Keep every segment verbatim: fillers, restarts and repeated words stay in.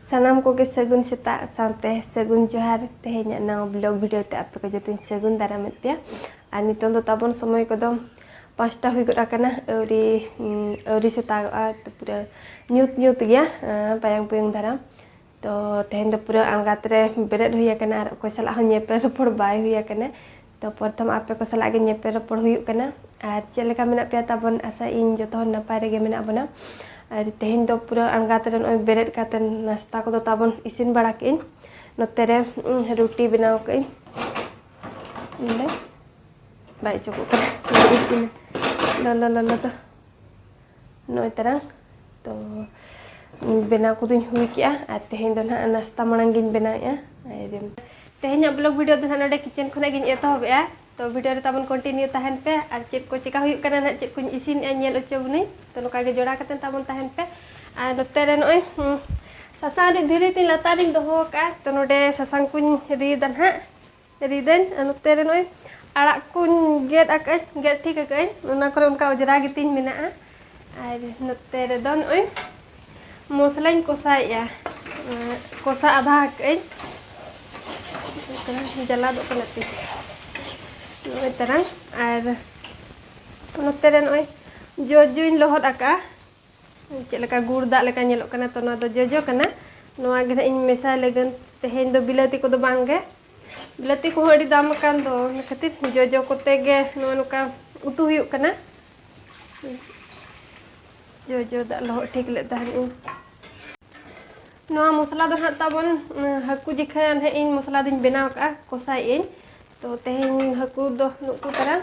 ᱥᱟᱱᱟᱢ ᱠᱚᱜᱮ ᱥᱟᱹᱜᱩᱱ ᱥᱮᱛᱟᱜ ᱥᱟᱶᱛᱮ ᱥᱟᱹᱜᱩᱱ ᱡᱚᱦᱟᱨ᱾ ᱛᱮᱦᱮᱧᱟᱜ ᱱᱟᱣᱟ vlog video ᱛᱮ ᱟᱯᱮ ᱠᱚ ᱡᱚᱛᱚᱧ ᱥᱟᱹᱜᱩᱱ ᱫᱟᱨᱟᱢᱮᱫ ᱯᱮᱭᱟ᱾ ᱟᱨ ᱱᱤᱛᱚᱝ ᱫᱚ ᱛᱟᱵᱚᱱ ᱥᱚᱢᱚᱭ ᱠᱚᱫᱚ ᱯᱟᱸᱪᱴᱟ ᱦᱩᱭ ᱜᱚᱫ ᱟᱠᱟᱱᱟ᱾ ᱟᱹᱣᱨᱤ, ᱩᱸ, ᱟᱹᱣᱨᱤ ᱥᱮᱛᱟᱜᱚᱜᱼᱟ, ᱛᱚ ᱯᱩᱨᱟᱹ ᱧᱩᱛ ᱧᱩᱛ ᱜᱮᱭᱟ, ᱟᱸ, ᱯᱟᱭᱟᱝ ᱯᱩᱭᱩᱝ ᱫᱷᱟᱨᱟ᱾ ᱛᱚ ᱛᱮᱦᱮᱧ ᱫᱚ ᱯᱩᱨᱟᱹ ᱟᱬᱜᱟᱛ ᱨᱮ ᱵᱮᱨᱮᱫ ᱦᱩᱭ ᱟᱠᱟᱱᱟ ᱟᱨ ᱚᱠᱚᱭ ᱥᱟᱞᱟᱜ ᱦᱚᱸ ᱧᱮᱯᱮᱞ ᱨᱚᱯᱚᱲ ᱵᱟᱭ ᱦᱩᱭ ᱟᱠᱟᱱᱟ᱾ ᱛᱚ ᱯᱨᱚᱛᱷᱚᱢ ᱟᱯᱮ ᱠᱚ ᱥᱟᱞᱟᱜ ᱜᱮ ᱧᱮᱯᱮᱞ ᱨᱚᱯᱚᱲ ᱦᱩᱭᱩᱜ ᱠᱟᱱᱟ᱾ ᱟᱨ ᱪᱮᱫ ᱞᱮᱠᱟ ᱢᱮᱱᱟᱜ ᱯᱮᱭᱟ ᱛᱟᱵᱚᱱ? ᱟᱥᱟ ᱤᱧ ᱡᱚᱛᱚ ᱦᱚᱲ ᱱᱟᱯᱟᱭ ᱨᱮᱜᱮ ᱢᱮᱱᱟᱜ ᱵᱚᱱᱟ᱾ ᱟᱨ ᱛᱮᱦᱮᱧ ᱫᱚ ᱯᱩᱨᱟᱹ ᱟᱬᱜᱟᱛ ᱨᱮ ᱱᱚᱜᱼᱚᱭ ᱵᱮᱨᱮᱫ ᱠᱟᱛᱮ ᱱᱟᱥᱛᱟ ᱠᱚᱫᱚ ᱛᱟᱵᱚᱱ ᱤᱥᱤᱱ ᱵᱟᱲᱟ ᱠᱮᱫᱟᱹᱧ᱾ ᱱᱚᱛᱮ ᱨᱮ, ᱩᱸ, ᱨᱩᱴᱤ ᱵᱮᱱᱟᱣ ᱠᱟᱜ ᱟᱹᱧ᱾ ᱱᱚᱰᱮ ᱵᱟᱭ ᱚᱪᱚᱜᱚᱜ ᱠᱟᱱᱟ᱾ ᱞᱚᱞᱚ ᱞᱚᱞᱚ ᱫᱚ ᱱᱚᱜᱼᱚᱭ ᱛᱟᱨᱟᱝ᱾ ᱛᱚ ᱵᱮᱱᱟᱣ ᱠᱚᱫᱚᱧ ᱦᱩᱭ ᱠᱮᱜᱼᱟ ᱟᱨ ᱛᱮᱦᱮᱧ ᱫᱚ ᱱᱟᱦᱟᱜ ᱱᱟᱥᱛᱟ ᱢᱟᱲᱟᱝ ᱜᱤᱧ ᱵᱮᱱᱟᱣᱮᱫᱼᱟ᱾ ᱟᱨ ᱛᱮᱦᱮᱧᱟᱜ vlog video ᱫᱚ ᱱᱟᱦᱟᱜ ᱱᱚᱰᱮ kitchen ᱠᱷᱚᱱᱟᱜ ᱜᱤᱧ ᱮᱛᱚᱦᱚᱵᱮᱜᱼᱟ᱾ ᱛᱚ video ᱨᱮ ᱛᱟᱵᱚᱱ continue ᱛᱟᱦᱮᱱ ᱯᱮ ᱟᱨ ᱪᱮᱫ ᱠᱚ ᱪᱮᱠᱟ ᱦᱩᱭᱩᱜ ᱠᱟᱱᱟ ᱱᱟᱦᱟᱜ, ᱪᱮᱫ ᱠᱚᱧ ᱤᱥᱤᱱᱮᱜᱼᱟ ᱧᱮᱞ ᱦᱚᱪᱚ ᱵᱚᱱᱟᱹᱧ᱾ ᱛᱚ ᱱᱚᱝᱠᱟ ᱜᱮ ᱡᱚᱲᱟᱣ ᱠᱟᱛᱮ ᱛᱟᱵᱚᱱ ᱛᱟᱦᱮᱱ ᱯᱮ᱾ ᱟᱨ ᱱᱚᱛᱮ ᱨᱮ ᱱᱚᱜᱼᱚᱭ, ᱦᱩᱸ, ᱥᱟᱥᱟᱝ ᱨᱤᱫ ᱫᱷᱤᱨᱤ ᱛᱤᱧ ᱞᱟᱛᱟᱨᱤᱧ ᱫᱚᱦᱚ ᱟᱠᱟᱫᱼᱟ᱾ ᱛᱚ ᱱᱚᱰᱮ ᱥᱟᱥᱟᱝ ᱠᱚᱧ ᱨᱤᱫᱟ ᱱᱟᱦᱟᱜ, ᱨᱤᱫᱟᱹᱧ᱾ ᱟᱨ ᱱᱚᱛᱮ ᱨᱮ ᱱᱚᱜᱼᱚᱭ ᱟᱲᱟᱜ ᱠᱚᱧ ᱜᱮᱫ ᱟᱠᱟᱫᱼᱟᱹᱧ, ᱜᱮᱫ ᱴᱷᱤᱠ ᱟᱠᱟᱫᱼᱟᱹᱧ, ᱚᱱᱟ ᱠᱚᱨᱮ ᱚᱱᱠᱟ ᱚᱡᱽᱨᱟ ᱜᱮᱛᱤᱧ ᱢᱮᱱᱟᱜᱼᱟ᱾ ᱟᱨ ᱱᱚᱛᱮ ᱨᱮᱫᱚ ᱱᱚᱜᱼᱚᱭ ᱢᱚᱥᱞᱟᱧ ᱠᱚᱥᱟᱭᱮᱜᱼᱟ, ᱮᱸ, ᱠᱚᱥᱟ ᱟᱫᱷᱟ ᱟᱠᱟᱫᱼᱟᱹᱧ᱾ ᱡᱟᱞᱟᱫᱚᱜ ᱠᱟᱱᱟ ᱛᱤᱧ ᱱᱚᱜᱼᱚᱭ ᱛᱟᱨᱟᱝ᱾ ᱟᱨ ᱱᱚᱛᱮ ᱨᱮ ᱱᱚᱜᱼᱚᱭ ᱡᱚᱡᱚᱧ ᱞᱚᱦᱚᱫ ᱟᱠᱟᱫᱼᱟ, ᱪᱮᱫ ᱞᱮᱠᱟ ᱜᱩᱲ ᱫᱟᱜ ᱞᱮᱠᱟ ᱧᱮᱞᱚᱜ ᱠᱟᱱᱟ, ᱛᱚ ᱱᱚᱣᱟ ᱫᱚ ᱡᱚᱡᱚ ᱠᱟᱱᱟ᱾ ᱱᱚᱣᱟ ᱜᱮ ᱱᱟᱦᱟᱜ ᱤᱧ ᱢᱮᱥᱟᱭ ᱞᱟᱹᱜᱤᱫ᱾ ᱛᱮᱦᱮᱧ ᱫᱚ ᱵᱤᱞᱟᱹᱛᱤ ᱠᱚᱫᱚ ᱵᱟᱝ ᱜᱮ, ᱵᱤᱞᱟᱹᱛᱤ ᱠᱚᱦᱚᱸ ᱟᱹᱰᱤ ᱫᱟᱢ ᱟᱠᱟᱱ ᱫᱚ, ᱚᱱᱟ ᱠᱷᱟᱹᱛᱤᱨ ᱡᱚᱡᱚ ᱠᱚᱛᱮ ᱜᱮ ᱱᱚᱣᱟ ᱱᱚᱝᱠᱟ ᱩᱛᱩ ᱦᱩᱭᱩᱜ ᱠᱟᱱᱟ᱾ ᱡᱚᱡᱚ ᱫᱟᱜ ᱞᱚᱦᱚᱫ ᱴᱷᱤᱠ ᱞᱮᱫ ᱛᱟᱦᱮᱱ ᱤᱧ᱾ ᱱᱚᱣᱟ ᱢᱚᱥᱞᱟ ᱫᱚ ᱱᱟᱦᱟᱜ ᱛᱟᱵᱚᱱ, ᱩᱸ, ᱦᱟᱹᱠᱩ ᱡᱚᱠᱷᱟᱡ ᱱᱟᱦᱟᱜ ᱤᱧ ᱢᱚᱥᱞᱟ ᱫᱚᱧ ᱵᱮᱱᱟᱣ ᱠᱟᱜᱼᱟ, ᱠᱚᱥᱟᱭᱮᱫ ᱟᱹᱧ᱾ ᱛᱚ ᱛᱮᱦᱮᱧ ᱦᱟᱹᱠᱩ ᱫᱚ ᱱᱩᱠᱩ ᱛᱟᱨᱟ,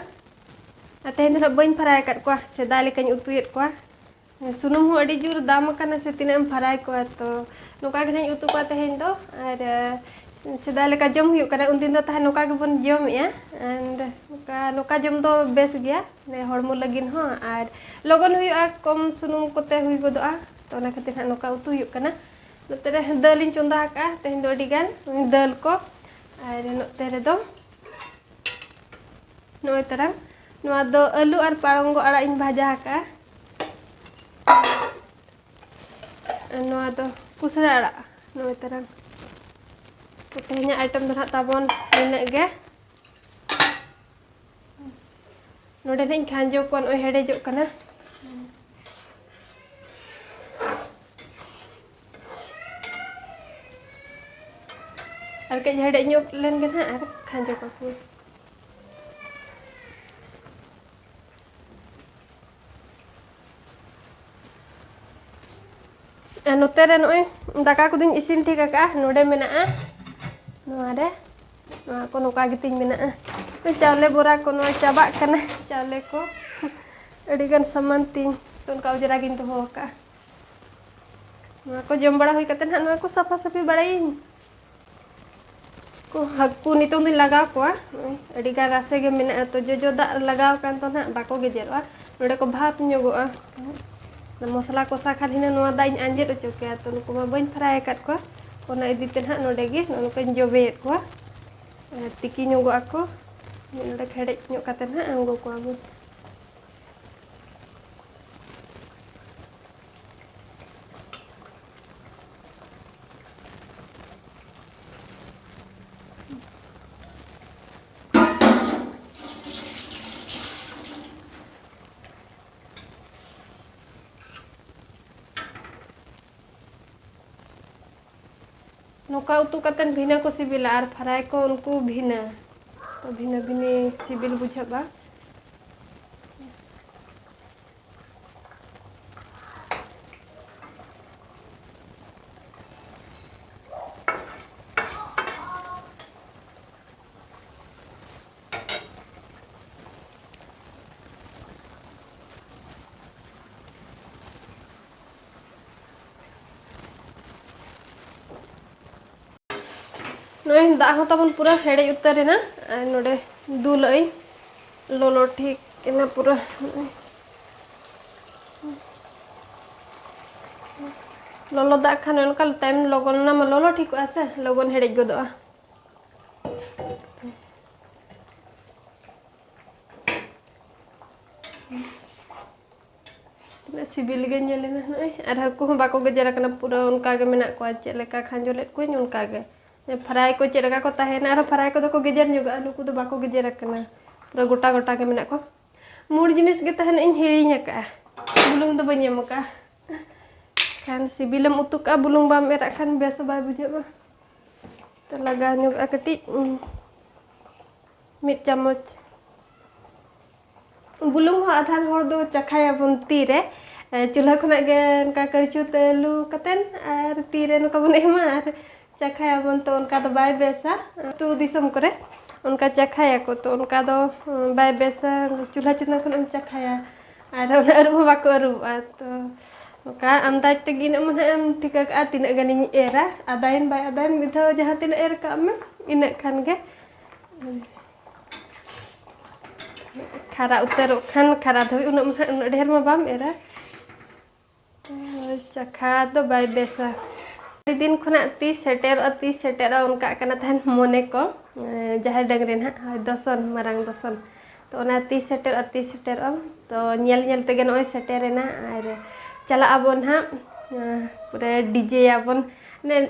ᱟᱨ ᱛᱮᱦᱮᱧ ᱫᱚ ᱱᱟᱦᱟᱜ ᱵᱟᱹᱧ ᱯᱷᱟᱨᱟᱭ ᱟᱠᱟᱫ ᱠᱚᱣᱟ, ᱥᱮᱫᱟᱭ ᱞᱮᱠᱟᱧ ᱩᱛᱩᱭᱮᱫ ᱠᱚᱣᱟ᱾ ᱥᱩᱱᱩᱢ ᱦᱚᱸ ᱟᱹᱰᱤ ᱡᱳᱨ ᱫᱟᱢ ᱟᱠᱟᱱᱟ ᱥᱮ, ᱛᱤᱱᱟᱹᱜ ᱮᱢ ᱯᱷᱟᱨᱟᱭ ᱠᱚᱣᱟ? ᱛᱚ ᱱᱚᱝᱠᱟ ᱜᱮ ᱱᱟᱦᱟᱜ ᱤᱧ ᱩᱛᱩ ᱠᱚᱣᱟ ᱛᱮᱦᱮᱧ ᱫᱚ᱾ ᱟᱨ, ᱮ, ᱥᱮᱫᱟᱭ ᱞᱮᱠᱟ ᱡᱚᱢ ᱦᱩᱭᱩᱜ ᱠᱟᱱᱟ, ᱩᱱᱫᱤᱱ ᱫᱚ ᱛᱟᱦᱮᱸ ᱱᱚᱝᱠᱟ ᱜᱮᱵᱚᱱ ᱡᱚᱢᱮᱜᱼᱟ᱾ And ᱱᱚᱝᱠᱟ, ᱱᱚᱝᱠᱟ ᱡᱚᱢ ᱫᱚ ᱵᱮᱥ ᱜᱮᱭᱟ, ᱢᱟᱱᱮ ᱦᱚᱲᱢᱚ ᱞᱟᱹᱜᱤᱫ ᱦᱚᱸ ᱟᱨ ᱞᱚᱜᱚᱱ ᱦᱩᱭᱩᱜᱼᱟ, ᱠᱚᱢ ᱥᱩᱱᱩᱢ ᱠᱚᱛᱮ ᱦᱩᱭ ᱜᱚᱫᱚᱜᱼᱟ᱾ ᱛᱚ ᱚᱱᱟ ᱠᱷᱟᱹᱛᱤᱨ ᱦᱟᱸᱜ ᱱᱚᱝᱠᱟ ᱩᱛᱩ ᱦᱩᱭᱩᱜ ᱠᱟᱱᱟ᱾ ᱱᱚᱛᱮ ᱨᱮ ᱫᱟᱹᱞ ᱤᱧ ᱪᱚᱸᱫᱟ ᱟᱠᱟᱫᱼᱟ ᱛᱮᱦᱮᱧ ᱫᱚ ᱟᱹᱰᱤ ᱜᱟᱱ ᱫᱟᱹᱞ ᱠᱚ᱾ ᱟᱨ ᱱᱚᱛᱮ ᱨᱮᱫᱚ ᱱᱚᱜᱼᱚᱭ ᱛᱟᱨᱟᱝ, ᱱᱚᱣᱟ ᱫᱚ ᱟᱹᱞᱩ ᱟᱨ ᱯᱟᱲᱚᱝᱜᱚ ᱟᱲᱟᱜ ᱤᱧ ᱵᱷᱟᱡᱟ ᱟᱠᱟᱫᱼᱟ᱾ ᱟᱨ ᱱᱚᱣᱟ ᱫᱚ ᱠᱩᱥᱲᱟᱹ ᱟᱲᱟᱜ, ᱱᱚᱜᱼᱚᱭ ᱛᱟᱨᱟᱝ᱾ ᱛᱚ, ᱛᱮᱦᱮᱧᱟᱜ item ᱫᱚ ᱱᱟᱦᱟᱜ ᱛᱟᱵᱚᱱ ᱱᱤᱱᱟᱹᱜ ᱜᱮ᱾ ᱱᱚᱰᱮ ᱱᱟᱦᱟᱜ ᱤᱧ ᱠᱷᱟᱸᱡᱚ ᱠᱚᱣᱟ, ᱱᱚᱜᱼᱚᱭ ᱦᱮᱰᱮᱡᱚᱜ ᱠᱟᱱᱟ᱾ ᱟᱨ ᱠᱟᱹᱡ ᱦᱮᱰᱮᱡ ᱧᱚᱜ ᱞᱮᱱ ᱜᱮ ᱱᱟᱦᱟᱜ ᱟᱨ ᱠᱷᱟᱸᱡᱚ ᱠᱟᱠᱚᱣᱟᱹᱧ᱾ ᱟᱨ ᱱᱚᱛᱮ ᱨᱮ ᱱᱚᱜᱼᱚᱭ ᱫᱟᱠᱟ ᱠᱚᱫᱚᱧ ᱤᱥᱤᱱ ᱴᱷᱤᱠ ᱟᱠᱟᱫᱼᱟ᱾ ᱱᱚᱰᱮ ᱢᱮᱱᱟᱜᱼᱟ, ᱱᱚᱣᱟ ᱨᱮ, ᱱᱚᱣᱟ ᱠᱚ ᱱᱚᱝᱠᱟ ᱜᱮᱛᱤᱧ ᱢᱮᱱᱟᱜᱼᱟ᱾ ᱪᱟᱣᱞᱮ ᱵᱚᱨᱟ ᱠᱚ, ᱱᱚᱣᱟ ᱪᱟᱵᱟᱜ ᱠᱟᱱᱟ ᱪᱟᱣᱞᱮ ᱠᱚ᱾ ᱟᱹᱰᱤᱜᱟᱱ ᱥᱟᱢᱟᱱ ᱛᱤᱧ, ᱛᱚ ᱚᱱᱠᱟ ᱚᱸᱡᱽᱨᱟ ᱜᱤᱧ ᱫᱚᱦᱚ ᱟᱠᱟᱫᱼᱟ᱾ ᱱᱚᱣᱟ ᱠᱚ ᱡᱚᱢ ᱵᱟᱲᱟ ᱦᱩᱭ ᱠᱟᱛᱮ ᱱᱟᱦᱟᱜ ᱱᱚᱣᱟ ᱠᱚ ᱥᱟᱯᱷᱟ ᱥᱟᱹᱯᱷᱤ ᱵᱟᱲᱟᱭᱟᱹᱧ᱾ ᱠᱚ ᱦᱟᱹᱠᱩ ᱱᱤᱛᱚᱝ ᱫᱚᱧ ᱞᱟᱜᱟᱣ ᱠᱚᱣᱟ᱾ ᱱᱚᱜᱼᱚᱭ ᱟᱹᱰᱤ ᱜᱟᱱ ᱨᱟᱥᱮ ᱜᱮ ᱢᱮᱱᱟᱜᱼᱟ, ᱛᱚ ᱡᱚᱡᱚ ᱫᱟᱜ ᱞᱟᱜᱟᱣ ᱠᱟᱱ ᱛᱚ ᱱᱟᱦᱟᱜ ᱵᱟᱠᱚ ᱜᱮᱡᱮᱨᱚᱜᱼᱟ᱾ ᱱᱚᱰᱮ ᱠᱚ ᱵᱷᱟᱯ ᱧᱚᱜᱚᱜᱼᱟ᱾ ᱢᱚᱥᱞᱟ ᱠᱚᱥᱟ ᱠᱷᱟᱱ ᱦᱤᱱᱟᱹ ᱱᱚᱣᱟ ᱫᱟᱜ ᱤᱧ ᱟᱸᱡᱮᱫ ᱦᱚᱪᱚ ᱠᱮᱭᱟ, ᱛᱚ ᱱᱩᱠᱩ ᱢᱟ ᱵᱟᱹᱧ fry ᱟᱠᱟᱫ ᱠᱚᱣᱟ᱾ ᱚᱱᱟ ᱤᱫᱤ ᱛᱮ ᱱᱟᱦᱟᱜ ᱱᱚᱰᱮ ᱜᱮ ᱱᱚᱜᱼᱚ ᱱᱚᱝᱠᱟᱧ ᱡᱚᱵᱮᱭᱮᱫ ᱠᱚᱣᱟ᱾ ᱟᱨ ᱛᱤᱠᱤ ᱧᱚᱜᱚᱜ ᱟᱠᱚ᱾ ᱢᱤᱫ ᱰᱚᱸᱰᱮᱠ ᱦᱮᱰᱮᱡ ᱧᱚᱜ ᱠᱟᱛᱮ ᱱᱟᱦᱟᱜ ᱟᱬᱜᱚ ᱠᱚᱣᱟ ᱵᱚᱱ᱾ ᱱᱚᱝᱠᱟ ᱩᱛᱩ ᱠᱟᱛᱮᱫ ᱵᱷᱤᱱᱟᱹ ᱠᱚ ᱥᱤᱵᱤᱞᱟ ᱟᱨ fry ᱠᱚ ᱩᱱᱠᱩ ᱵᱷᱤᱱᱟᱹ᱾ ᱛᱚ ᱵᱷᱤᱱᱟᱹ ᱵᱷᱤᱱᱟᱹ ᱥᱤᱵᱤᱞ ᱵᱩᱡᱷᱟᱹᱜᱼᱟ᱾ ᱱᱚᱜᱼᱚᱭ ᱫᱟᱜ ᱦᱚᱸ ᱛᱟᱵᱚᱱ ᱯᱩᱨᱟᱹ ᱦᱮᱰᱮᱡ ᱩᱛᱟᱹᱨ ᱮᱱᱟ᱾ ᱟᱨ ᱱᱚᱰᱮ ᱫᱩᱞᱟᱜ ᱟᱹᱧ, ᱞᱚᱞᱚ ᱴᱷᱤᱠ ᱮᱱᱟ ᱯᱩᱨᱟᱹ᱾ ᱞᱚᱞᱚ ᱫᱟᱜ ᱠᱷᱟᱱ ᱚᱱᱠᱟ ᱛᱟᱭᱚᱢ ᱞᱚᱜᱚᱱ, ᱚᱱᱟ ᱢᱟ ᱞᱚᱞᱚ ᱴᱷᱤᱠᱚᱜᱼᱟ ᱥᱮ, ᱞᱚᱜᱚᱱ ᱦᱮᱰᱮᱡ ᱜᱚᱫᱚᱜᱼᱟ᱾ ᱛᱤᱱᱟᱹᱜ ᱥᱤᱵᱤᱞ ᱜᱮ ᱧᱮᱞ ᱮᱱᱟ ᱱᱚᱜᱼᱚᱭ᱾ ᱟᱨ ᱦᱟᱹᱠᱩ ᱦᱚᱸ ᱵᱟᱠᱚ ᱜᱮᱡᱮᱨ ᱟᱠᱟᱱᱟ, ᱯᱩᱨᱟᱹ ᱚᱱᱠᱟ ᱜᱮ ᱢᱮᱱᱟᱜ ᱠᱚᱣᱟ, ᱪᱮᱫ ᱞᱮᱠᱟ ᱠᱷᱟᱸᱡᱚ ᱞᱮᱫ ᱠᱚᱣᱟᱧ ᱚᱱᱠᱟ ᱜᱮ᱾ ᱯᱷᱨᱟᱭ ᱠᱚ ᱪᱮᱫ ᱞᱮᱠᱟ ᱠᱚ ᱛᱟᱦᱮᱱᱟ, ᱟᱨᱦᱚᱸ ᱯᱷᱨᱟᱭ ᱠᱚᱫᱚ ᱠᱚ ᱜᱮᱡᱮᱨ ᱧᱚᱜᱚᱜᱼᱟ, ᱱᱩᱠᱩ ᱫᱚ ᱵᱟᱠᱚ ᱜᱮᱡᱮᱨ ᱟᱠᱟᱱᱟ, ᱯᱩᱨᱟᱹ ᱜᱚᱴᱟ ᱜᱚᱴᱟ ᱜᱮ ᱢᱮᱱᱟᱜ ᱠᱚᱣᱟ᱾ ᱢᱩᱲ ᱡᱤᱱᱤᱥ ᱜᱮ ᱛᱟᱦᱮᱱ ᱤᱧ ᱦᱤᱲᱤᱧ ᱟᱠᱟᱫᱼᱟ, ᱵᱩᱞᱩᱝ ᱫᱚ ᱵᱟᱹᱧ ᱮᱢ ᱟᱠᱟᱫᱼᱟ᱾ ᱠᱷᱟᱱ ᱥᱤᱵᱤᱞᱮᱢ ᱩᱛᱩ ᱠᱟᱜᱼᱟ, ᱵᱩᱞᱩᱝ ᱵᱟᱢ ᱮᱨᱟᱜ ᱠᱷᱟᱱ ᱵᱮᱥ ᱦᱚᱸ ᱵᱟᱭ ᱵᱩᱡᱷᱟᱹᱜᱼᱟ᱾ ᱛᱚ ᱞᱟᱜᱟᱣ ᱧᱚᱜᱚᱜᱼᱟ ᱠᱟᱹᱴᱤᱡ, ᱩᱸ, ᱢᱤᱫ ᱪᱟᱢᱚᱪ᱾ ᱵᱩᱞᱩᱝ ᱦᱚᱸ ᱟᱫᱷᱟᱱ ᱦᱚᱲ ᱫᱚ ᱪᱟᱠᱷᱟᱭᱟᱵᱚᱱ ᱛᱤᱨᱮ, ᱮ, ᱪᱩᱞᱦᱟᱹ ᱠᱷᱚᱱᱟᱜ ᱜᱮ ᱚᱱᱠᱟ ᱠᱟᱹᱲᱪᱩ ᱛᱮ ᱞᱩ ᱠᱟᱛᱮᱱ ᱟᱨ ᱛᱤᱨᱮ ᱱᱚᱝᱠᱟ ᱵᱚᱱ ᱮᱢᱟ ᱟᱨ ᱪᱟᱠᱷᱟᱭᱟᱵᱚᱱ, ᱛᱚ ᱚᱱᱠᱟ ᱫᱚ ᱵᱟᱭ ᱵᱮᱥᱟ᱾ ᱟᱹᱛᱩ ᱫᱤᱥᱚᱢ ᱠᱚᱨᱮ ᱚᱱᱠᱟ ᱪᱟᱠᱷᱟᱭᱟᱠᱚ, ᱛᱚ ᱚᱱᱠᱟ ᱫᱚ, ᱩᱸ, ᱵᱟᱭ ᱵᱮᱥᱟ᱾ ᱪᱩᱞᱦᱟᱹ ᱪᱮᱛᱟᱱ ᱠᱷᱚᱱᱟᱜ ᱮᱢ ᱪᱟᱠᱷᱟᱭᱟ ᱟᱨ ᱚᱱᱟ ᱟᱹᱨᱩᱵ ᱦᱚᱸ ᱵᱟᱠᱚ ᱟᱹᱨᱩᱵᱚᱜᱼᱟ᱾ ᱛᱚ ᱱᱚᱝᱠᱟ ᱟᱱᱫᱟᱡᱽ ᱛᱮᱜᱮ ᱤᱱᱟᱹᱜ ᱢᱟ ᱱᱟᱦᱟᱜ ᱮᱢ ᱴᱷᱤᱠᱟᱹ ᱠᱟᱜᱼᱟ ᱛᱤᱱᱟᱹᱜ ᱜᱟᱱᱤᱧ ᱮᱨᱟ, ᱟᱫᱟᱭᱮᱱ ᱵᱟᱭ ᱟᱫᱟᱭᱮᱱ, ᱢᱤᱫ ᱫᱷᱟᱣ ᱡᱟᱦᱟᱸ ᱛᱤᱱᱟᱹᱜ ᱮᱨ ᱠᱟᱜ ᱢᱮ ᱤᱱᱟᱹᱜ ᱠᱷᱟᱱ ᱜᱮ᱾ ᱠᱷᱟᱨᱟ ᱩᱛᱟᱹᱨᱚᱜ ᱠᱷᱟᱱ ᱠᱷᱟᱨᱟ ᱫᱷᱟᱹᱵᱤᱡ ᱩᱱᱟᱹᱜ ᱢᱟ ᱱᱟᱦᱟᱜ, ᱩᱱᱟᱹᱜ ᱰᱷᱮᱨ ᱢᱟ ᱵᱟᱢ ᱮᱨᱟ᱾ ᱛᱚ ᱪᱟᱠᱷᱟ ᱫᱚ ᱵᱟᱭ ᱵᱮᱥᱟ᱾ ᱟᱹᱰᱤ ᱫᱤᱱ ᱠᱷᱚᱱᱟᱜ ᱛᱤᱥ ᱥᱮᱴᱮᱨᱚᱜᱼᱟ, ᱛᱤᱥ ᱥᱮᱴᱮᱨᱚᱜᱼᱟ ᱚᱱᱠᱟᱜ ᱠᱟᱱᱟ ᱛᱟᱦᱮᱱ ᱢᱚᱱᱮ ᱠᱚ᱾ ᱮᱸ, ᱡᱟᱦᱮᱨ ᱰᱟᱹᱝᱨᱤ ᱱᱟᱦᱟᱜ, ᱦᱳᱭ, ᱫᱚᱥᱚᱱ, ᱢᱟᱨᱟᱝ ᱫᱚᱥᱚᱱ᱾ ᱛᱚ ᱚᱱᱟ ᱛᱤᱥ ᱥᱮᱴᱮᱨᱚᱜᱼᱟ, ᱛᱤᱥ ᱥᱮᱴᱮᱨᱚᱜᱼᱟ᱾ ᱛᱚ ᱧᱮᱞ ᱧᱮᱞ ᱛᱮᱜᱮ ᱱᱚᱜᱼᱚᱭ ᱥᱮᱴᱮᱨᱮᱱᱟ ᱟᱨ ᱪᱟᱞᱟᱜ ᱟᱵᱚᱱ ᱱᱟᱦᱟᱜ, ᱮᱸ, ᱯᱩᱨᱟᱹ ᱰᱤᱡᱮᱭᱟᱵᱚᱱ᱾ ᱢᱟᱱᱮ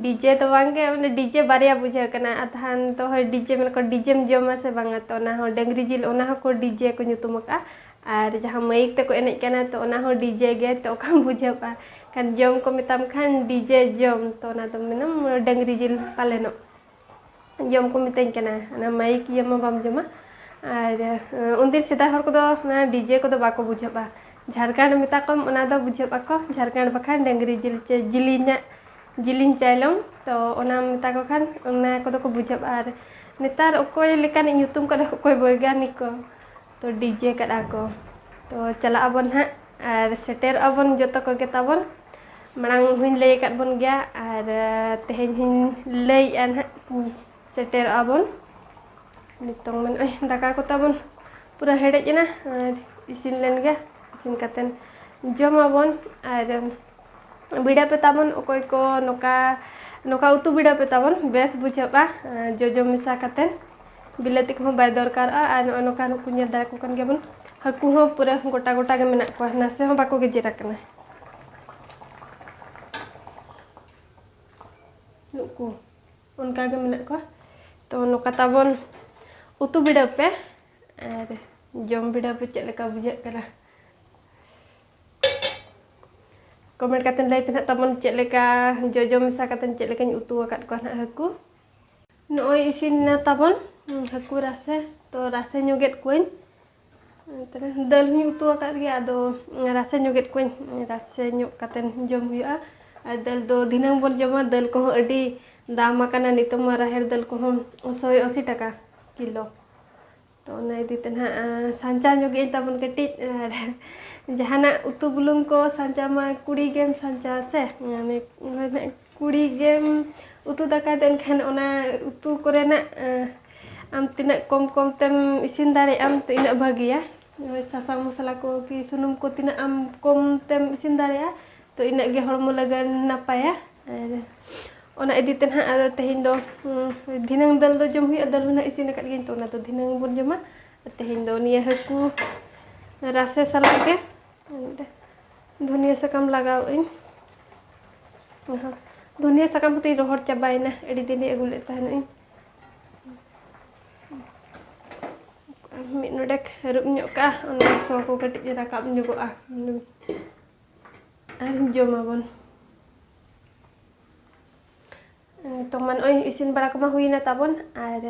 ᱰᱤᱡᱮ ᱫᱚ ᱵᱟᱝᱜᱮ, ᱢᱟᱱᱮ ᱰᱤᱡᱮ ᱵᱟᱨᱭᱟ ᱵᱩᱡᱷᱟᱹᱜ ᱠᱟᱱᱟ᱾ ᱟᱫᱷᱟᱱ ᱫᱚ ᱦᱳᱭ ᱰᱤᱡᱮ ᱢᱮᱱᱟᱠᱚ, ᱰᱤᱡᱮᱢ ᱡᱚᱢᱟ ᱥᱮ ᱵᱟᱝᱟ? ᱛᱚ ᱚᱱᱟ ᱦᱚᱸ ᱰᱟᱹᱝᱨᱤ ᱡᱤᱞ, ᱚᱱᱟ ᱦᱚᱸᱠᱚ ᱰᱤᱡᱮ ᱠᱚ ᱧᱩᱛᱩᱢ ᱟᱠᱟᱫᱼᱟ᱾ ᱟᱨ ᱡᱟᱦᱟᱸ ᱢᱟᱹᱭᱤᱠ ᱛᱮᱠᱚ ᱮᱱᱮᱡ ᱠᱟᱱᱟ, ᱛᱚ ᱚᱱᱟ ᱦᱚᱸ ᱰᱤᱡᱮ ᱜᱮ, ᱛᱚ ᱚᱠᱟᱢ ᱵᱩᱡᱷᱟᱹᱣᱟ? ᱠᱷᱟᱱ ᱡᱚᱢ ᱠᱚ ᱢᱮᱛᱟᱢ ᱠᱷᱟᱱ ᱰᱤᱡᱮ ᱡᱚᱢ, ᱛᱚ ᱚᱱᱟ ᱫᱚ ᱢᱮᱱᱟᱢ ᱰᱟᱹᱝᱨᱤ ᱡᱤᱞ ᱯᱟᱞᱮᱱᱚᱜ᱾ ᱡᱚᱢ ᱠᱚ ᱢᱤᱛᱟᱹᱧ ᱠᱟᱱᱟ, ᱚᱱᱟ ᱢᱟᱹᱭᱤᱠ ᱤᱭᱟᱹ ᱢᱟ ᱵᱟᱢ ᱡᱚᱢᱟ᱾ ᱟᱨ, ᱮᱸ, ᱩᱱᱫᱤᱱ ᱥᱮᱫᱟᱭ ᱦᱚᱲ ᱠᱚᱫᱚ ᱚᱱᱟ ᱰᱤᱡᱮ ᱠᱚᱫᱚ ᱵᱟᱠᱚ ᱵᱩᱡᱷᱟᱹᱜᱼᱟ᱾ ᱡᱷᱟᱲᱠᱷᱚᱸᱰ ᱢᱮᱛᱟ ᱠᱚᱢ, ᱚᱱᱟ ᱫᱚ ᱵᱩᱡᱷᱟᱹᱜ ᱟᱠᱚ, ᱡᱷᱟᱲᱠᱷᱚᱸᱰ ᱵᱟᱠᱷᱟᱱ ᱰᱟᱹᱝᱨᱤ ᱡᱤᱞ ᱪᱮ ᱡᱤᱞᱤᱧᱟᱜ, ᱡᱤᱞᱤᱧ ᱪᱟᱭᱞᱚᱢ, ᱛᱚ ᱚᱱᱟ ᱢᱮᱛᱟ ᱠᱚ ᱠᱷᱟᱱ ᱚᱱᱟ ᱠᱚᱫᱚ ᱠᱚ ᱵᱩᱡᱷᱟᱹᱜᱼᱟ᱾ ᱟᱨ ᱱᱮᱛᱟᱨ ᱚᱠᱚᱭ ᱞᱮᱠᱟᱱᱤᱡ ᱧᱩᱛᱩᱢ ᱠᱟᱫᱟ, ᱚᱠᱚᱭ ᱵᱳᱭᱜᱟᱱᱤᱠ ᱠᱚ, ᱛᱚ ᱰᱤᱡᱮ ᱠᱟᱫᱟ ᱠᱚ᱾ ᱛᱚ ᱪᱟᱞᱟᱜ ᱟᱵᱚᱱ ᱱᱟᱦᱟᱜ ᱟᱨ ᱥᱮᱴᱮᱨᱚᱜ ᱟᱵᱚᱱ ᱡᱚᱛᱚ ᱠᱚᱜᱮ ᱛᱟᱵᱚᱱ᱾ ᱢᱟᱲᱟᱝ ᱦᱚᱧ ᱞᱟᱹᱭ ᱟᱠᱟᱫ ᱵᱚᱱ ᱜᱮᱭᱟ ᱟᱨ, ᱮ, ᱛᱮᱦᱮᱧ ᱦᱚᱧ ᱞᱟᱹᱭᱮᱫᱼᱟ ᱱᱟᱦᱟᱜ, ᱥᱮᱴᱮᱨᱚᱜ ᱟᱵᱚᱱ᱾ ᱱᱤᱛᱚᱝ ᱢᱟ ᱱᱚᱜᱼᱚᱭ ᱫᱟᱠᱟ ᱠᱚ ᱛᱟᱵᱚᱱ ᱯᱩᱨᱟᱹ ᱦᱮᱰᱮᱡ ᱮᱱᱟ ᱟᱨ ᱤᱥᱤᱱ ᱞᱮᱱ ᱜᱮ, ᱤᱥᱤᱱ ᱠᱟᱛᱮᱱ ᱡᱚᱢᱟᱵᱚᱱ᱾ ᱟᱨ ᱵᱷᱤᱲᱟᱹ ᱯᱮ ᱛᱟᱵᱚᱱ ᱚᱠᱚᱭ ᱠᱚ ᱱᱚᱝᱠᱟ, ᱱᱚᱝᱠᱟ ᱩᱛᱩ ᱵᱷᱤᱲᱟᱹ ᱯᱮ ᱛᱟᱵᱚᱱ, ᱵᱮᱥ ᱵᱩᱡᱷᱟᱹᱜᱼᱟ, ᱮ, ᱡᱚᱡᱚ ᱢᱮᱥᱟ ᱠᱟᱛᱮᱱ᱾ ᱵᱤᱞᱟᱹᱛᱤ ᱠᱚᱦᱚᱸ ᱵᱟᱭ ᱫᱚᱨᱠᱟᱨᱚᱜᱼᱟ᱾ ᱟᱨ ᱱᱚᱜᱼᱚᱭ ᱱᱚᱝᱠᱟ ᱱᱩᱠᱩ ᱧᱮᱞ ᱫᱟᱲᱮ ᱠᱚ ᱠᱟᱱ ᱜᱮᱭᱟᱵᱚᱱ, ᱦᱟᱹᱠᱩ ᱦᱚᱸ ᱯᱩᱨᱟᱹ ᱜᱚᱴᱟ ᱜᱚᱴᱟ ᱜᱮ ᱢᱮᱱᱟᱜ ᱠᱚᱣᱟ, ᱱᱟᱥᱮ ᱦᱚᱸ ᱵᱟᱠᱚ ᱜᱮᱡᱮᱨ ᱟᱠᱟᱱᱟ᱾ ᱱᱩᱠᱩ ᱚᱱᱠᱟ ᱜᱮ ᱢᱮᱱᱟᱜ ᱠᱚᱣᱟ᱾ ᱛᱚ ᱱᱚᱝᱠᱟ ᱛᱟᱵᱚᱱ ᱩᱛᱩ ᱵᱤᱰᱟᱹᱣ ᱯᱮ ᱟᱨ ᱡᱚᱢ ᱵᱤᱰᱟᱹᱣ ᱯᱮ ᱪᱮᱫ ᱞᱮᱠᱟ ᱵᱩᱡᱷᱟᱹᱜ ᱠᱟᱱᱟ᱾ ᱠᱚᱢᱮᱱᱴ ᱠᱟᱛᱮ ᱞᱟᱹᱭ ᱯᱮ ᱱᱟᱦᱟᱜ ᱛᱟᱵᱚᱱ ᱪᱮᱫ ᱞᱮᱠᱟ ᱡᱚᱡᱚ ᱢᱮᱥᱟ ᱠᱟᱛᱮ ᱪᱮᱫ ᱞᱮᱠᱟᱧ ᱩᱛᱩ ᱟᱠᱟᱫ ᱠᱚᱣᱟ ᱱᱟᱦᱟᱜ ᱦᱟᱹᱠᱩ᱾ ᱱᱚᱜᱼᱚᱭ ᱤᱥᱤᱱ ᱮᱱᱟ ᱛᱟᱵᱚᱱ ᱦᱟᱹᱠᱩ ᱨᱟᱥᱮ᱾ ᱛᱚ ᱨᱟᱥᱮ ᱧᱚᱜᱮᱫ ᱠᱚᱣᱟᱹᱧ᱾ ᱫᱟᱹᱞ ᱦᱚᱸᱧ ᱩᱛᱩ ᱟᱠᱟᱫ ᱜᱮᱭᱟ, ᱟᱫᱚ ᱨᱟᱥᱮ ᱧᱚᱜᱮᱫ ᱠᱚᱣᱟᱹᱧ᱾ ᱨᱟᱥᱮ ᱧᱚᱜ ᱠᱟᱛᱮ ᱡᱚᱢ ᱦᱩᱭᱩᱜᱼᱟ᱾ ᱟᱨ ᱫᱟᱹᱞ ᱫᱚ ᱫᱷᱤᱱᱟᱹᱝ ᱵᱚᱱ ᱡᱚᱢᱟ᱾ ᱫᱟᱹᱞ ᱠᱚᱦᱚᱸ ᱟᱹᱰᱤ ᱫᱟᱢ ᱟᱠᱟᱱᱟ ᱱᱤᱛᱚᱜ ᱢᱟ, ᱨᱟᱦᱮᱲ ᱫᱟᱹᱞ ᱠᱚᱦᱚᱸ ᱥᱚᱭ ᱟᱥᱤ ᱴᱟᱠᱟ ᱠᱤᱞᱳ᱾ ᱛᱚ ᱚᱱᱟ ᱤᱫᱤ ᱛᱮ ᱱᱟᱦᱟᱜ, ᱟᱸ, ᱥᱟᱧᱪᱟᱣ ᱧᱚᱜᱮᱫ ᱟᱹᱧ ᱛᱟᱵᱚᱱ ᱠᱟᱹᱴᱤᱡ᱾ ᱟᱨ ᱡᱟᱦᱟᱱᱟᱜ ᱩᱛᱩ ᱵᱩᱞᱩᱝ ᱠᱚ ᱥᱟᱧᱪᱟᱣ ᱢᱟ ᱠᱩᱲᱤ ᱜᱮᱢ ᱥᱟᱧᱪᱟᱣᱟ ᱥᱮ, ᱢᱟᱱᱮ, ᱢᱟᱱᱮ ᱠᱩᱲᱤ ᱜᱮᱢ ᱩᱛᱩ ᱫᱟᱠᱟᱭ ᱛᱮ, ᱮᱱᱠᱷᱟᱱ ᱚᱱᱟ ᱩᱛᱩ ᱠᱚᱨᱮᱱᱟᱜ, ᱟᱸ, ᱟᱢ ᱛᱤᱱᱟᱹᱜ ᱠᱚᱢ ᱠᱚᱢ ᱛᱮᱢ ᱤᱥᱤᱱ ᱫᱟᱲᱮᱭᱟᱜᱼᱟ, ᱟᱢ ᱛᱚ ᱤᱱᱟᱹᱜ ᱵᱷᱟᱹᱜᱤᱭᱟ᱾ ᱥᱟᱥᱟᱝ ᱢᱚᱥᱞᱟ ᱠᱚ ᱠᱤ ᱥᱩᱱᱩᱢ ᱠᱚ ᱛᱤᱱᱟᱹᱜ ᱟᱢ ᱠᱚᱢ ᱛᱮᱢ ᱤᱥᱤᱱ ᱫᱟᱲᱮᱭᱟᱜᱼᱟ, ᱛᱚ ᱤᱱᱟᱹᱜ ᱜᱮ ᱦᱚᱲᱢᱚ ᱞᱟᱹᱜᱤᱫ ᱱᱟᱯᱟᱭᱟ᱾ ᱟᱨ ᱚᱱᱟ ᱤᱫᱤ ᱛᱮ ᱱᱟᱦᱟᱜ ᱟᱫᱚ ᱛᱮᱦᱮᱧ ᱫᱚ, ᱩᱸ, ᱫᱷᱤᱱᱟᱹᱝ ᱫᱟᱹᱞ ᱫᱚ ᱡᱚᱢ ᱦᱩᱭᱩᱜᱼᱟ, ᱫᱟᱹᱞ ᱦᱚᱸ ᱱᱟᱦᱟᱜ ᱤᱥᱤᱱ ᱟᱠᱟᱫ ᱜᱤᱭᱟᱹᱧ, ᱛᱚ ᱚᱱᱟ ᱫᱚ ᱫᱷᱤᱱᱟᱹᱝ ᱵᱚᱱ ᱡᱚᱢᱟ᱾ ᱟᱨ ᱛᱮᱦᱮᱧ ᱫᱚ ᱱᱤᱭᱟᱹ ᱦᱟᱹᱠᱩ ᱨᱟᱥᱮ ᱥᱟᱞᱟᱜ ᱜᱮ ᱫᱷᱩᱱᱤᱭᱟᱹ ᱥᱟᱠᱟᱢ ᱞᱟᱜᱟᱣ ᱟᱹᱧ᱾ ᱫᱷᱩᱱᱤᱭᱟᱹ ᱥᱟᱠᱟᱢ ᱦᱚᱸᱛᱤᱧ ᱨᱚᱦᱚᱲ ᱪᱟᱵᱟᱭᱮᱱᱟ, ᱟᱹᱰᱤ ᱫᱤᱱ ᱨᱮ ᱟᱹᱜᱩ ᱞᱮᱫ ᱛᱟᱦᱮᱱᱟᱹᱧ᱾ ᱢᱤᱫ ᱱᱚᱰᱮᱠ ᱦᱟᱹᱨᱩᱵ ᱧᱚᱜ ᱠᱟᱜᱼᱟ, ᱚᱱᱟ ᱥᱚ ᱠᱚ ᱠᱟᱹᱴᱤᱡ ᱨᱟᱠᱟᱵ ᱧᱚᱜᱚᱜᱼᱟ᱾ ᱟᱨ ᱡᱚᱢᱟᱵᱚᱱ᱾ ᱱᱤᱛᱚᱜ ᱢᱟ ᱱᱚᱜᱼᱚᱭ ᱤᱥᱤᱱ ᱵᱟᱲᱟ ᱠᱚᱢᱟ ᱦᱩᱭᱱᱟ ᱛᱟᱵᱚᱱ, ᱟᱨ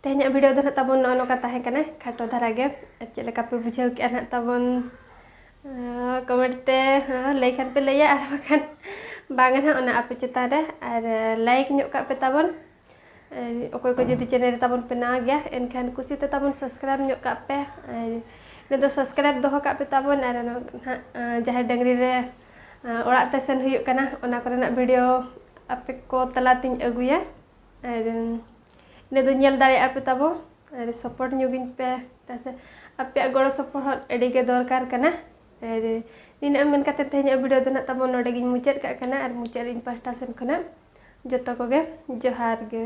ᱛᱮᱦᱮᱧᱟᱜ video ᱫᱚ ᱱᱟᱦᱟᱜ ᱛᱟᱵᱚᱱ ᱱᱚᱜᱼᱚ ᱱᱚᱝᱠᱟ ᱛᱟᱦᱮᱸ ᱠᱟᱱᱟ, ᱠᱷᱟᱴᱚ ᱫᱷᱟᱨᱟ ᱜᱮ᱾ ᱟᱨ ᱪᱮᱫ ᱞᱮᱠᱟ ᱯᱮ ᱵᱩᱡᱷᱟᱹᱣ ᱠᱮᱜᱼᱟ ᱱᱟᱦᱟᱜ ᱛᱟᱵᱚᱱ, ᱟᱸ, comment ᱛᱮ, ᱦᱮᱸ, ᱞᱟᱹᱭ ᱠᱷᱟᱱ ᱯᱮ ᱞᱟᱹᱭᱟ, ᱟᱨ ᱵᱟᱠᱷᱟᱱ ᱵᱟᱝᱟ ᱱᱟᱦᱟᱜ, ᱚᱱᱟ ᱟᱯᱮ ᱪᱮᱛᱟᱱ ᱨᱮ᱾ ᱟᱨ like ᱧᱚᱜ ᱠᱟᱜ ᱯᱮ ᱛᱟᱵᱚᱱ᱾ ᱟᱨ ᱚᱠᱚᱭ ᱠᱚ ᱡᱩᱫᱤ channel ᱨᱮ ᱛᱟᱵᱚᱱ ᱯᱮ ᱱᱟᱣᱟ ᱜᱮᱭᱟ, ᱮᱱᱠᱷᱟᱱ ᱠᱩᱥᱤ ᱛᱮ ᱛᱟᱵᱚᱱ subscribe ᱧᱚᱜ ᱠᱟᱜ ᱯᱮ᱾ ᱟᱨ ᱤᱱᱟᱹ ᱫᱚ subscribe ᱫᱚᱦᱚ ᱠᱟᱜ ᱯᱮ ᱛᱟᱵᱚᱱ᱾ ᱟᱨ ᱚᱱᱟ ᱱᱟᱦᱟᱜ, ᱟᱸ, ᱡᱟᱦᱟᱸᱭ ᱰᱟᱹᱝᱨᱤ ᱨᱮ, ᱟᱸ, ᱚᱲᱟᱜ ᱛᱮ ᱥᱮᱱ ᱦᱩᱭᱩᱜ ᱠᱟᱱᱟ, ᱚᱱᱟ ᱠᱚᱨᱮᱱᱟᱜ video ᱟᱯᱮ ᱠᱚ ᱛᱟᱞᱟ ᱛᱤᱧ ᱟᱹᱜᱩᱭᱟ᱾ ᱟᱨ ᱤᱱᱟᱹ ᱫᱚ ᱧᱮᱞ ᱫᱟᱲᱮᱭᱟᱜᱼᱟ ᱯᱮ ᱛᱟᱵᱚ᱾ ᱟᱨ support ᱧᱚᱜᱤᱧ ᱯᱮ, ᱪᱮᱫᱟᱜ ᱥᱮ ᱟᱯᱮᱭᱟᱜ ᱜᱚᱲᱚ ᱥᱚᱯᱚᱦᱚᱫ ᱟᱹᱰᱤ ᱜᱮ ᱫᱚᱨᱠᱟᱨ ᱠᱟᱱᱟ᱾ ᱟᱨ ᱱᱤᱱᱟᱹᱜ ᱢᱮᱱ ᱠᱟᱛᱮ ᱛᱮᱦᱮᱧᱟᱜ video ᱫᱚ ᱱᱟᱜ ᱛᱟᱵᱚᱱ ᱱᱚᱰᱮ ᱜᱤᱧ ᱢᱩᱪᱟᱹᱫ ᱠᱟᱜ ᱠᱟᱱᱟ᱾ ᱟᱨ ᱢᱩᱪᱟᱹᱫ ᱨᱮ ᱤᱧ ᱯᱟᱦᱴᱟ ᱥᱮᱱ ᱠᱷᱚᱱᱟᱜ ᱡᱚᱛᱚ ᱠᱚᱜᱮ ᱡᱚᱦᱟᱨ ᱜᱮ᱾